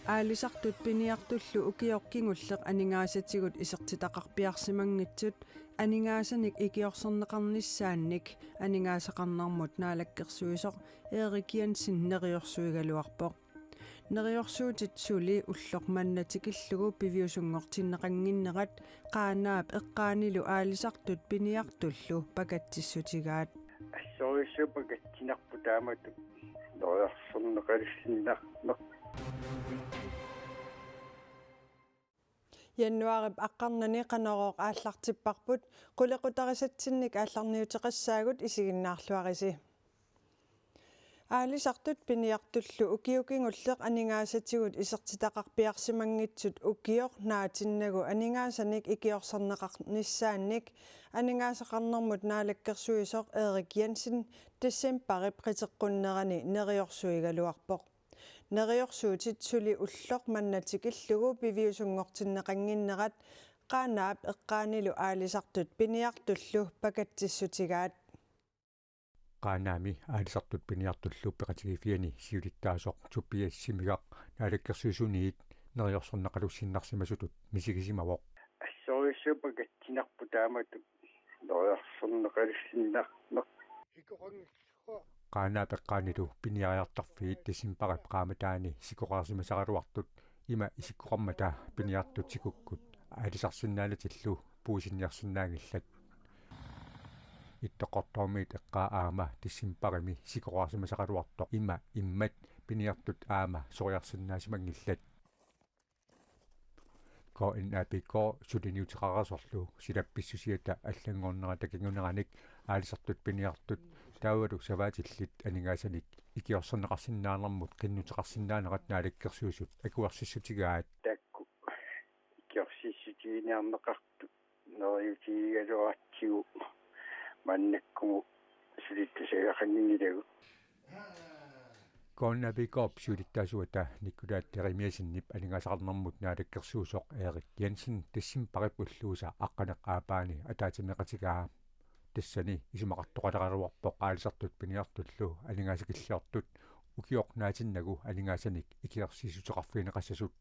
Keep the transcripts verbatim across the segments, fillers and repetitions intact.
Aalisartut piniartullu ukioq kingulleq aningaasatigut isertitaqarpiarsimanngitsut aningaasanik ikiorserneqarnissaannik aningaasaqarnermut naalakkersuisoq Erik Jensen neriorsuigaluarpoq. Neriorsuutit suli ulloq manna tikillugu piviusunngortinneqannginnerat Qaanaap eqqaanilu aalisartut piniartullu pakatsissutigaat. Assorsuaq pakatsinarpoq taamatut neriorserneqalersinnaaneq. Januaarip aqqarnani Qanorooq aallartipparput, qulequtarisatsinnik aallarniuteqassaagut, isiginnaarluarisi. Aalisartut piniartullu ukioq kingulleq aningaasatigut isertitaqarpiarsimanngitsut ukioq naatinnagu aningaasanik ikiorserneqarnissaannik aningaasaqarnermut naalakkersuisoq Erik Jensen decembarip qiteqqunnerani neriorsuigaluarpoq. Neriorsuutit suli ulloq manna tikillugu piviusunngortinneqannginnerat Qaanaap eqqaanilu aalisartut piniartullu pakatsissutigaat. Qaanaami aalisartut piniartullu peqatigiiffiani siulittaasoq Tobias Simigaq naalakkersuisuniit neriorserneqalussinnarsimasutut misigisimavoq. Assorsuaq pakatsinarpoq taamatut neriorserneqalersinnaaneq. Qaanaap eqqaanilu piniariartorfiit decembarip qaammataani sikoqareersimasaraluartut ima isikkoqarmata piniartut sikukkut aalisarsinnaanatillu puisinniarsinnaanngillat. Ittoqqortoormiit eqqaa aamma decembarimi sikoqareersimasaraluartoq ima immat piniartut aamma soriarsinnaasimanngillat. K N A P K suliniuteqareersorlu silap pissusiata allanngornerata kinguneranik aalisartut piniartut taavalu savaatillit aningaasanik ikiorserneqarsinnaanermut qinnuteqarsinnaanerat naalakkersuisut akuersissutigaat. Taakku ikiorsiissutiginiarneqartut neriutigigaluaratsigu maannakkumut suli tusagaqanngilagut. K N A P K-p siulittaasuata Nikolaj Jeremiassenip aningaasaqarnermut naalakkersuisoq Erik Jensen decembarip ulluisa aqqaneq-aappaani ataatsimeeqatigaa. Tassani isumaqartoqaleraluarpoq aalisartut piniartullu aningaasakilliortut ukioq naatinnagu aningaasanik ikiorsiissuteqarfigineqassasut.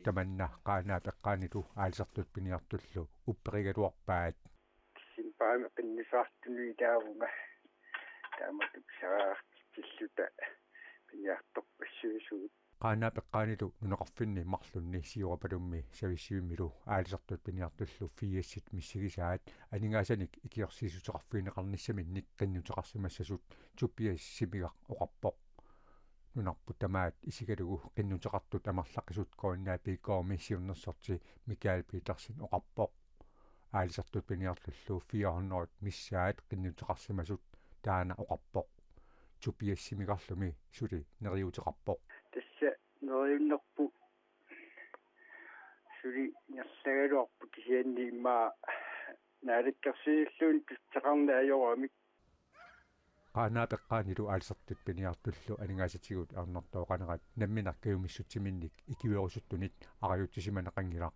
Tamanna Qaanaap eqqaanilu aalisartut piniartullu upperigaluarpaat. Decembarimi qinnusaartunut ilaavunga taamatut pisariaqartitsilluta piniartorpassuusugut. Qaanaap eqqaanilu nunaqarfinni marlunni Siorapalummi Savissivimmilu aalisartut piniartullu firsit missigisaat aningaasanik ikiorsiissuteqarfigineqarnissaminnik qinnuteqarsimassasut Tobias Simigaq oqarpoq. Nunarput tamaat isigalugu qinnuteqartut amerlaqisut K N A P K-mi siunnersorti Michael Petersen oqarpoq. Aalisartut piniartullu fire hundrede missaat qinnuteqarsimasut taanna oqarpoq. Tobias Simigarlumi suli neriuuteqarpoq. Tassa neriunnerput suli ingerlagaluarpoq kisianni immaqa naalakkersuisulluunniit tusarneq ajoramik. Qaanaap eqqaanilu aalisartut piniartullu aningaasatigut ajornartooqanerat nammineq kajumissutsiminnik ikiuerusuttunit arajutsisimaneqanngilaq.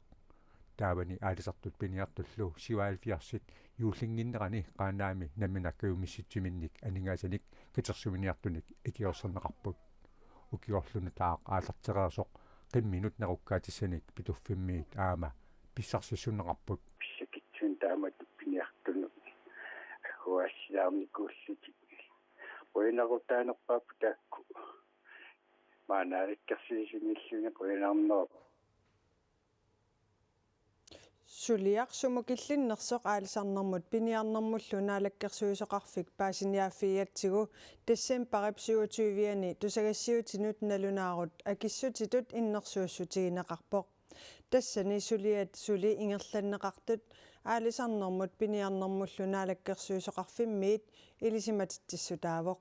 Taavani aalisartut piniartullu syvoghalvfjerdsit juullinnginnerani Qaanaami nammineq kajumissutsiminnik aningaasanik katersuiniartunik ikiorserneqarput. Ukiorlu nutaaq aallartereersoq qimminut nerukkaatissanik Pituffimmiit aamma pissarsissuunneqarput. Pissakitsunik taamatut piniartunut akuassilaarnikuullutik. Qujanarutaanerpaapput taakku. Maanna naalakkersuisuniilluni qujanarneq. Suliaq sumut killinnersoq aalisarnermut piniarnermullu naalakkersuisoqarfik paasiniaaffigigatsigu decembarip syvogtyve-ani tusagassiuutinut nalunaarut akissutitut innersuussutigineqarpoq. Tassani suliat suli ingerlanneqartut aalisarnermut piniarnermullu naalakkersuisoqarfimmiit ilisimatitsissutaavoq.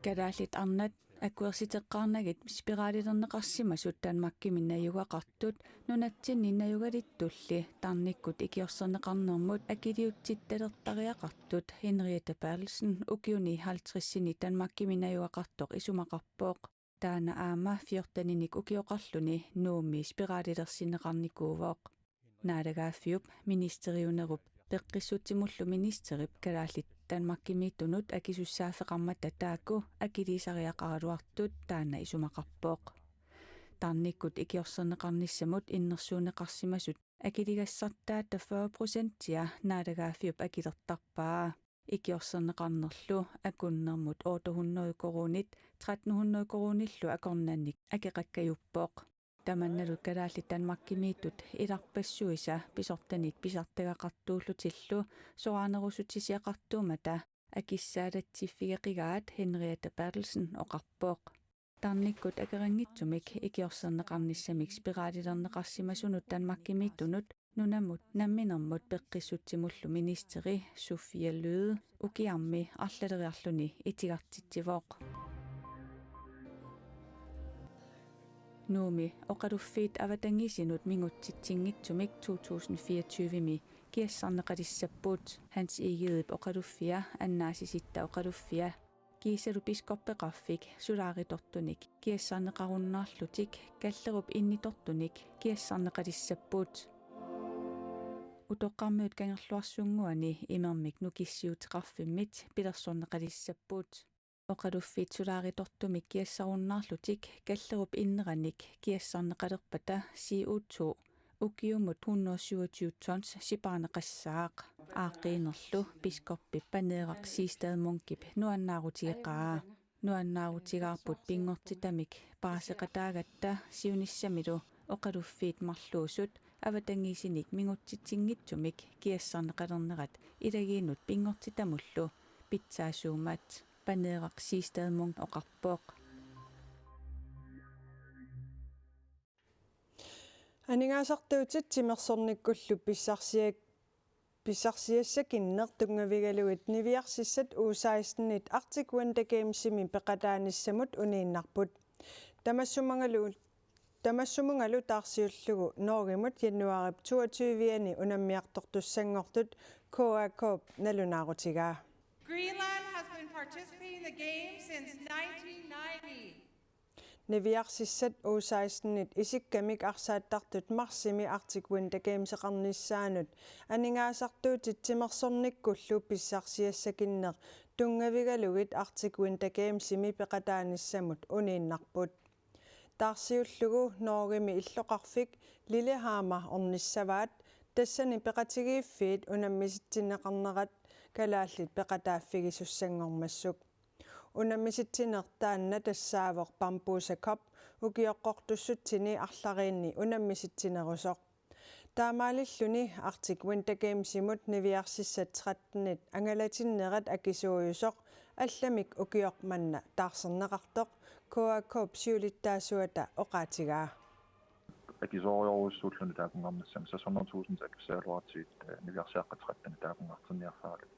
Kalaallit arnat akuersiteqqaarnagit spiralilerneqarsimasut Danmarkimi najugaqartut nunatsinni najugalittulli tarnikkut ikiorserneqarnermut akiliutsittalertariaqartut Henriette Berthelsen ukiuni halvtredsini Danmarkimi najugaqartoq isumaqarpoq. Taanna aamma fjorteninik ukioqarluni Nuummi spiralilersinneqarnikuuvoq. Naalagaaffiup ministeriunerup peqqissutsimullu ministerip kalaallit Danmarkimiittunut akisussaaffeqarmata taakku akiliisariaqaraluartut taanna isumaqarpoq. Tarnikkut ikiorserneqarnissamut innersuunneqarsimasut akiligassartaata fyrre procentia Naalagaaffiup akilertarpaa. Ikiorserneqarnerlu akunnermut otte hundrede koruunit tretten hundrede koruunillu akornannik akeqakkajuppoq. Tamannalu kalaallit Danmarkimiittut ilarpassuisa pisortanit pisartagaqartuullutillu soraarnerusutsisiaqartuummata akissaalatsiffigeqigaat Henriette Berthelsen oqarpoq. Tarnikkut akeqanngitsumik ikiorserneqarnissamik spiraalilerneqarsimasunut Danmarkimiittunut nunamut namminermut peqqissutsimullu ministeri Sophie Løhde ukiarmi arlaleriarluni itigartitsivoq. Nuummi oqaluffiit avatangiisinut mingutsitsinngitsumik to tusind fireogtyve-mi kiassarneqalissapput. Hans Egedep oqaluffia annaasisitta oqaluffia kiisalu biskoppeqarfik solaaritortunik kiassarneqarunnaarlutik Kallerup innitortunik kiassarneqalissapput. Utoqqarmiut Kangerluarsunnguani imermik nukissiuteqarfimmit pilersorneqalissapput. Oqaluffiit solaaritortumik kiassarunnaarlutik Kallerup inneranik kiassarneqalerpata C O to ukiumut hundrede syvogtyve tons sipaarneqassaaq. Aaqqiinerlu biskoppip Paneeraq Siegstad Munkip nuannaarutigeqaa. Nuannaarutigaarput pinngortitamik paaseqataagatta siunissamilu oqaluffiit marluusut avatangiisinik mingutsitsinngitsumik kiassarneqalernerat ilagiinnut pinngortitamullu pitsaasuummat, Paneeraq Siegstad Munk oqarpoq. Aningaasartuutit timersornikkullu pissarsiak-, pissarsiassakinneq tunngavigalugit niviarsissat U seksten-it Arctic Winter Gamesimi peqataanissamut uniinnarput. Tamassumangalu, tamassumungalu taarsiullugu Norgemut januaarip toogtyve-ani unammiartortussanngortut K A K-p nalunaarutigaa. Greenland has been participating in the games since nineteen ninety. Niviarsissat U seksten-it isikkamik arsaattartut marsimi Arctic Winter Gameseqarnissaanut aningaasartuutit timersornikkullu pissarsiassakinneq tunngavigalugit Arctic Winter Gamesimi peqataanissamut uniinnarput. Taarsiullugu Norgemi illoqarfik Lillehammer ornissavaat, tassani peqatigiiffiit unammisitsinneqarnerat kalaallit peqataaffigisussanngormassuk. Unammisitsineq taanna tassaavoq Bambusa Cup, ukioqqortussutsini arlariinni unammisitsinerusoq. Taamaalilluni Arctic Winter Gamesimut niviarsissat tretten-it angalatinnerat akisuujusoq allamik ukioq manna taarserneqartoq K A K-p siulittaasuata oqaatigaa. Akisoorujorujussuulluni taakunngarnissamut seks hundrede tusind akissagaluaratsigit, eh, niviarsiaqqat tretten taakunngartinniarfaralu.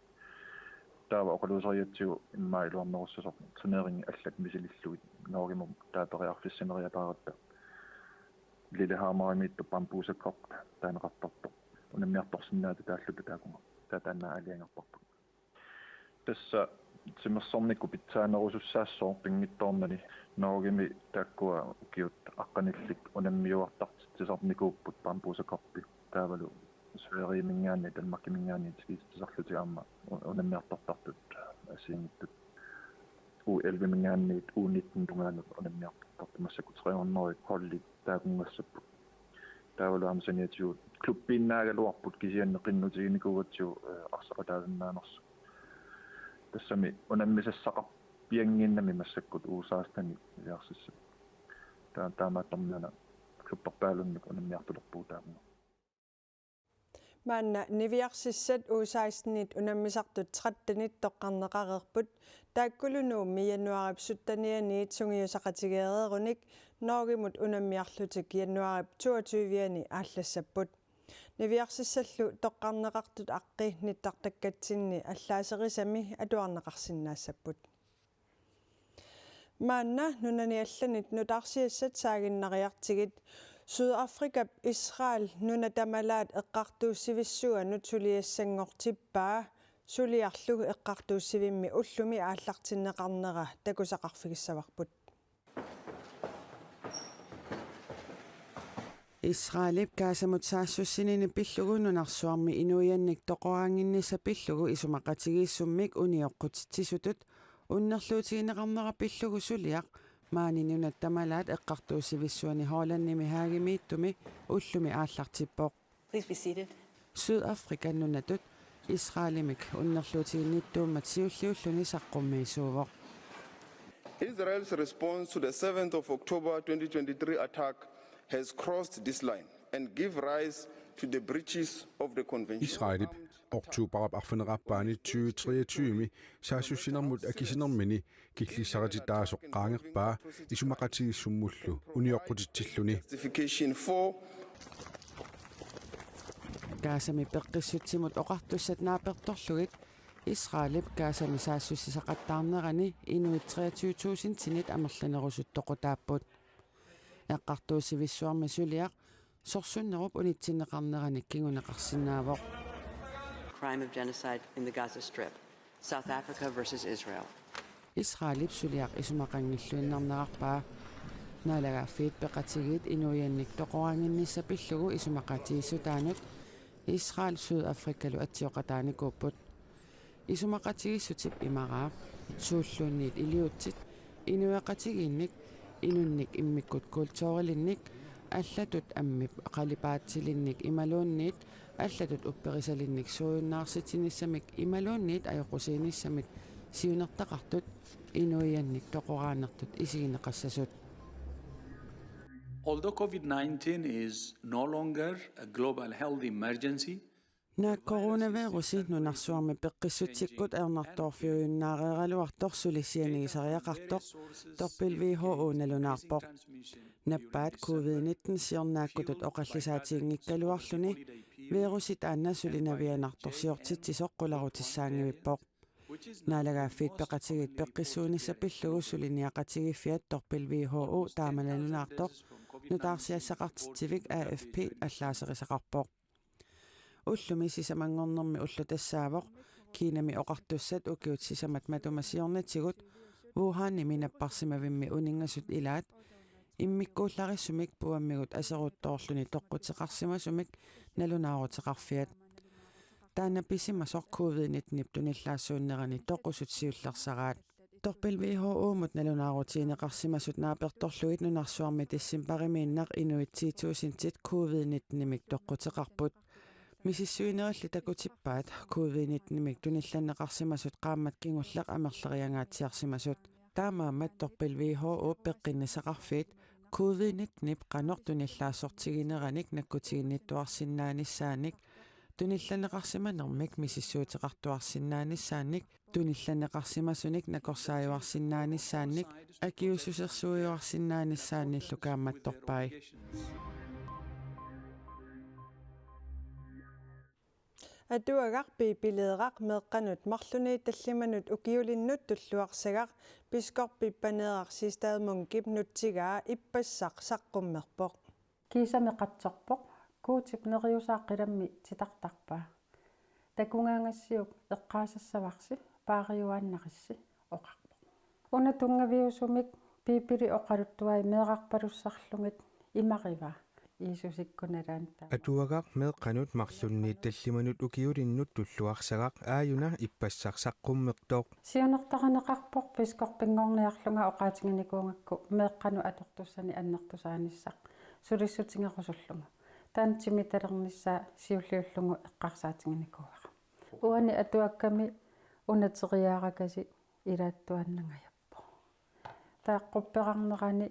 Taava oqaluuserigatsigu immaqa iluarnerussasoq turneringi allat misilillugit Norgemut taava periarfissineriataaratta Lillehammerimiittoq Bambusa Cup taaneqartartoq. Unammiartorsinnaata taalluta taakunnga. Taava taanna aalajangerparput. Tassa timersornikkut pitsaanerusussaassooq pinngitsoornani Norgemi taakkua ukiut aqqanillit unammiuartartitsisarnikuupput Bambusa Cup-i. Taavalu Sverigeminngaanniit, Danmarkiminngaanniit tikisitsisarlutik aamma u-, unammiartortartut assigiinngitsut U elleve-minngaanniit U nitten-inngaanniit unammiartortartut massakkut tre hundrede holdit taakunngassapput. Taavalu aamma saniatigut klubbiinnaagaluarput kisianni qinnutiginikuugatsigu, eh, arsaqataasinnaanersut. Tassami unammisassaqarpiannginnami massakkut U seksten-it niviarsissat. Taa-, taamaattormi una klubberpaalunnik unammiartulerpugut taama. Maanna niviarsissat U seksten-it unammisartut tretten-it toqqarneqareerput, taakkulu Nuummi januaarip sytten-ianiit sungiusaqatigeereerunik Norgemut unammiarlutik januaarip toogtyve-ani aallassapput. Niviarsissallu toqqarneqartut aqqi nittartakkatsinni allaaserisami atuarneqarsinnaassapput. Maanna nunani allanit nutaarsiassat saaginnariartigit. Sydafrikap Israel nuna tamalaat eqqartuussivissuanut suliassanngortippaa, suliarlu eqqartuussivimmi ullumi aallartinneqarnera takusaqarfigissavarput. Israelip Gazamut saassussinini pillugu nunarsuarmi inuiannik toqoraannginnissaq pillugu isumaqatigiissummik unioqqutitsisutut unnerluutigineqarnera pillugu suliaq maani nunat tamalaat eqqartuussivissuani Hollandimi Haagimiittumi ullumi aallartippoq. Please be seated. Sydafrika nunatut Israelimik unnerluutiginnittuummat siulliulluni saqqummiisuuvoq. Israel's response to the seventh of October twenty twenty-three attack has crossed this line and give rise to the breaches of the convention. Israelip oktobarip arfineq-aappaani tyve treogtyve-mi saassussinermut akisinermini killissarititaasoq qaangerpaa isumaqatigiissummullu unioqqutitsilluni. Justification for Gazami peqqissutsimut oqartussat naapertorlugit Israelip Gazami saassussisaqattaarnerani inuit treogtyve tusindinit amerlanerusut toqutaapput. Eqqartuussivissuarmi suliaq sorsunnerup unitsinneqarnerani kinguneqarsinnaavoq. Crime of genocide in the Gaza Strip. South Africa versus Israel. Israelip suliaq isumaqanngilluinnarnerarpaa. Naalagaaffiit Peqatigiit inuiannik toqoraannginnissaq pillugu isumaqatigiissutaanut Israel Sydafrikalu atsioqataanikuupput. Isumaqatigiissutip imaraa suulluunniit iliuutsit inuiaqatigiinnik, inunnik immikkut kulturilinnik, allatut ammip qalipaatsilinnik imaluunniit allatut upperisalinnik suujunnaarsitsinissamik imaluunniit ajoqusiinissamik siunertaqartut inuiannik toqoraanertut isigineqassasut. Although COVID nineteen is no longer a global health emergency, Naak coronavirusi nunarsuarmi peqqissutsikkut ajornartoorfiujunnaareeraluartoq suli sianigisariaqartoq torpil W H O nalunaarpoq. Nappaat covid nitten siornaakkutut oqallisaatiginngikkaluarluni virusi taanna suli navianartorsiortitsisoq qularutissaanngivippoq. Naalagaaffiit Peqatigiit peqqissuunissaq pillugu suliniaqatigiiffiat torpil W H O taama nalunaartoq nutaarsiassaqartitsivik A F P allaaserisaqarpoq. Ullumi sisamanngornermi ulloq tassaavoq Kinami oqartussat ukiut sisamat matuma siornatigut Wuhanimi napparsimavimmi uninngasut ilaat immikkuullarissumik puammigut aseruttoorluni toqquteqarsimasumik nalunaaruteqarfiat. Taanna pisimasoq covid nittenip tunillaassuunnerani toqusut siullersaraat. Torpil W H O-mut nalunaarutigineqarsimasut naapertorlugit nunarsuarmi decembarimiinnaq inuit ti tusindit covid nittenimik toqquteqarput. Misissuinerilli takutippaat covid nittenimik tunillanneqarsimasut qaammat kingulleq amerleriangaatsiarsimasut. Taamaammat torpil W H O peqqinnissaqarfiit covid nittenip qanoq tunillaassortigineranik nakkutiginnittuarsinnaanissaannik, tunillanneqarsimanermik misissuuteqartuarsinnaanissaannik, tunillanneqarsimasunik nakorsaajuarsinnaanissaannik, akiuussusersuijuarsinnaanissaannillu kaammattorpai. Atuagaq Biibileeraq meeqqanut marlunni tallimanut ukiulinnut tulluarsagaq biskoppi Paneeraq Siegstad Munkep nutsigaa ippassaq saqqummerpoq. Kiisami qatsorpoq, Guutip neriusaaq qilammi titartarpaa. Takugaangassiuk eqqaasassavarsi, paariuaannarissi, oqarpoq. Una tunngaviusumik Biibili oqaluttuai meerarpalussarlugit imarivaa Jiisusikkut nalaani taama. Atuagaq meeqqanut marlunni tallimanut ukiulinnut tulluarsagaq aajuna ippassaq saqqummertoq. Siunertarineqarpoq biskoppinngorniarlunga oqaatiginikuugakku meeqqanut atortussani annertusaanissaq sulissutigerusullugu. Taanna timitalernissaa siulliullugu eqqarsaatiginikuuara. Uani atuakkami una teriaarakasi ilaattuaannangajappoq. Taava qupperarnerani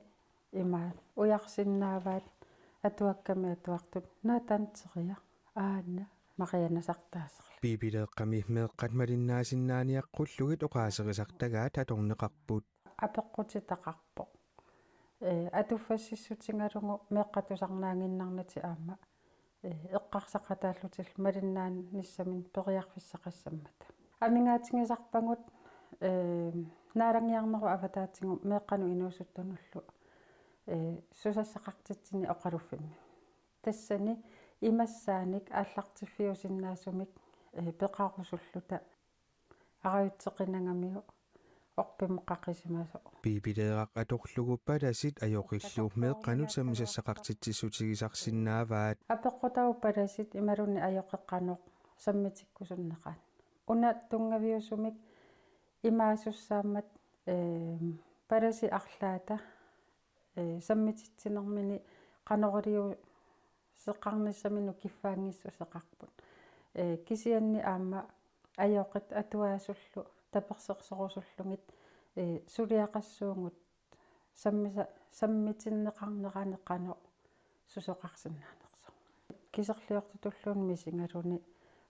imaat ujarsinnaavaat atuakkami atuartut: Naa, taanna teriaq, aana, Marianasartaaserlu. Biibileeqqami meeqqat malinnaasinnaaniaqqullugit oqaaserisartagaat atorneqarput. Apeqqutitaqarpoq. Ee, atuffassissutigalugu meeqqat tusarnaaginnarnatik aamma, ee, eqqarsaqataallutillu malinnaanissaminnik periarfissaqassammata. Amigaatigisarpagut, ee, naalanngiarnerup avataatigut meeqqanut inuusuttunullu, ee, susassaqartitsineq oqaluffimmi. Tassani imassaanik aallartiffiusinnaasumik, ee, peqarusulluta arajutseqinagamiuk Orpimmut qaqisimasoq. Piipileeraq atorlugu palasit ajoqillu meeqqanut sammisassaqartitsissutigisarsinnaavaat. Apeqqutaavoq palasit imaluunniit ajoqeqqanoq sammitikkusunneqaat. Una tunngaviusumik imaasussaammat, eem, palasit arlaata, ee, sammititsinermini qanoq iliuuseqarnissaminut kiffaanngissuseqarput. Ee, kisianni aamma ajoqit atuaasullu tapersersorusullugit, ee, suliaqassuugut sammisa-, sammitinneqarnerani qanoq susoqarsinnaanersoq. Kiserliortutulluunniit misigaluni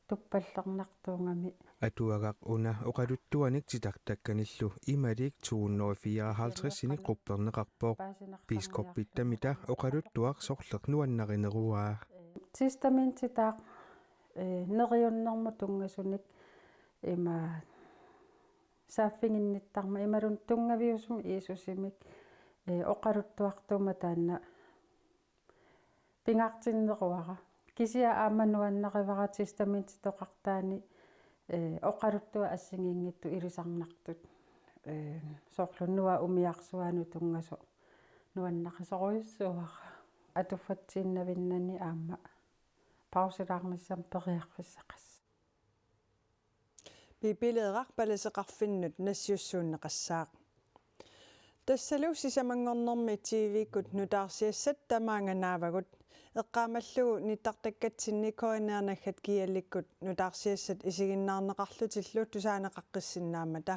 tuppallernartuugami. Atuagaq una oqaluttuanik titartakkanillu imalik to hundrede fireoghalvtredsinik qupperneqarpoq. Biskoppittamita oqaluttuaq sorleq nuannarineruaa. Testamentitaaq, ee, neriunnermut tunngasunik ima saaffiginnittarmat imaluunniit tunngaviusumik Jiisusimik, ee, oqaluttuartuummat taanna pingaartinneruara. Kisianni aamma nuannarivara testamentitoqartaani, ee, oqaluttuat assigiinngitsut ilisarnartut. Ee, soorlu Noah umiarsuaanut tunngasoq nuannarisorujussuuara. Atuffatsiinnavinnani aamma pausilaarnissamut periarfissaqassaaq. Piipileeraq palaseqarfinnut nassiussuunneqassaaq. Tassalu sisamanngornermi T V-kkut nutaarsiassat tamaanga naavagut. Eqqaamallugu nittartakkatsinni K N R-naggat G L-ikkut nutaarsiassat isiginnaarneqarlutillu tusaaneqaqqissinnaammata.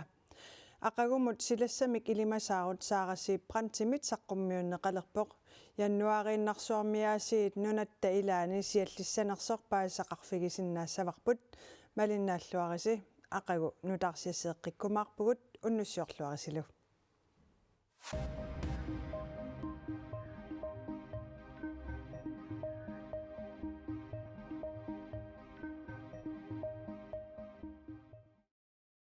Aqagumut silassamik ilimasaarut Sara Sieb Brandtimit saqqummiunneqalerpoq. Januaariinnarsuarmi aasiit nunatta ilaani siallissanersoq paasisaqarfigisinnaassavarput. Malinnaalluarisi, aqagu nutaarsiasseeqqikkumaarpugut, unnussiorluarisilu.